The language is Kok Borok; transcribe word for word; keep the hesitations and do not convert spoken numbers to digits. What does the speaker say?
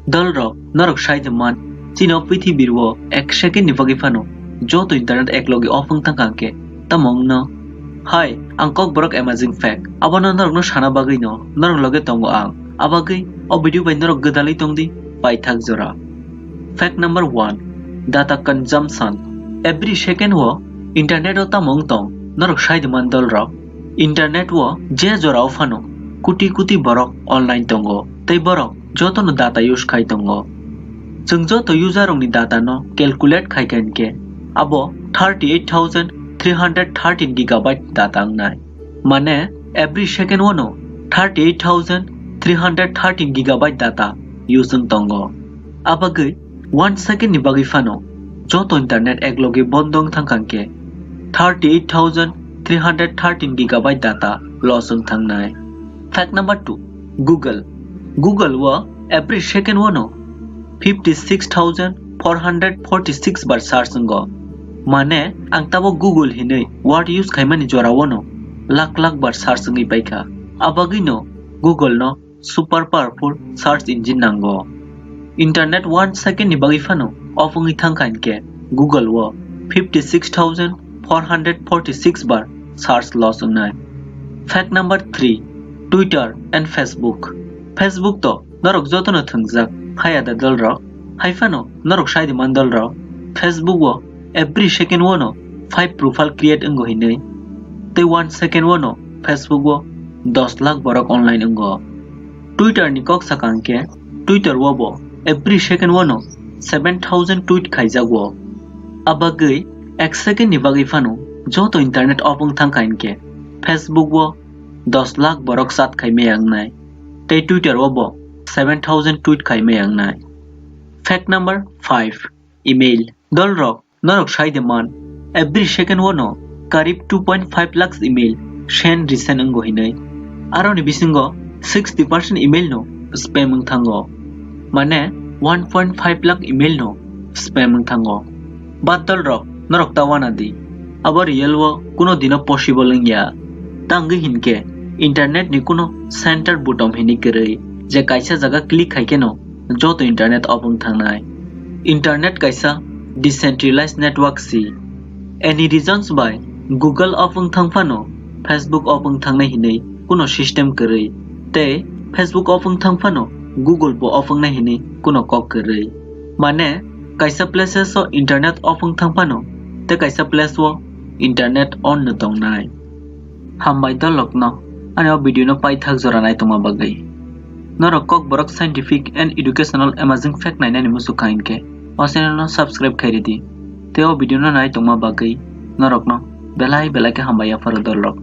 Dolrok, norok sai de man, chini o prithibi o ek second ni bagwi phano joto internet ek logi off wng thang kha hwnkhe tamo wngno? Hai, ang Kokborok Amazing Fact. Abono norokno sana bagwino norok loge tongo ang. Abagwi o video bai norok gwdalwi tongdi paithak jora. Fact number one, data consumption. Every second o internet o tamo wng tong, norok sai de man dolrok. Internet o je jora o phano kuti kuti borok online tongo, tei borok jotono data use khai tongo. Chwng joto user rokni data no calculate khai kha hinkhe abo thirty eight thousand three hundred thirteen gigabyte data wngnai. Mane every second o no thirty eight thousand three hundred thirteen gigabyte data use wng tongo. Abagwi one second ni bagwi phano joto internet ek logi bondo wng thang kha hinkhe thirty eight thousand three hundred thirteen gigabyte data loss wng thangnai. Fact number two, Google. Google o every second o no fifty six thousand four hundred forty six bar search wngo. Mane ang tabo Google hinwi word use khaimani jora o no lakh lakh bar search wngwi paikha. Abagwi no Google no super powerful search engine nango. Internet one second ni bagwi phano off wngwi thang kha hinkhe Google o fifty six thousand four hundred forty six bar search loss wngnai. Fact number three, Twitter and Facebook. Facebook to norok jotono thwngjak, haya da dolrok? Hai phano norok sai de man dolrok, Facebook o every second o no five profile create wngo hinwi, tei one second o no Facebook o dos lakh borok online wngo. Twitter ni kok sakha hinkhe Twitter o bo every second o no seven thousand tweet khaijago. Abagwi ek second ni bagwi phano joto internet off wng thang kha hinkhe Facebook o dos lakh borok chat khai maya wngnai, tei Twitter o bo seven thousand tweet khai maya wngnai. Fact number five, email. Dolrok, norok sai de man, every second o no karib two point five lakhs email send resend wngo hinwi. Aroni bisingo sixty percent email no spam wng thango. Mane one point five lakh email no spam wng thango. But dolrok, norok ta wana di, abo real o kuno dino possible wngya. Tangwi hinkhe internet ni kuno center button hinwi kwrwi, je kaisa jaga click khai kheno joto internet off wng thangnai. Internet kaisa decentralized network si. Any reasons bai Google off wng thang phano Facebook off wng thangnai hinwi kuno system kwrwi, tei Facebook off wng thang phano Google bo off wngnai hinwi kuno kok kwrwi. Mane kaisa places o internet off wng thang phano tei kaisa place o internet on no tongnai. Hambai dolokno ani o video no paithak jora naitongma bagwi. Norok Kokborok scientific and educational amazing fact nainani muchuk kha hinkhe o channel no subscribe khai ridi. Tei o video no naitongma bagwi norokno belai belai khe hambai yapharo dolrok.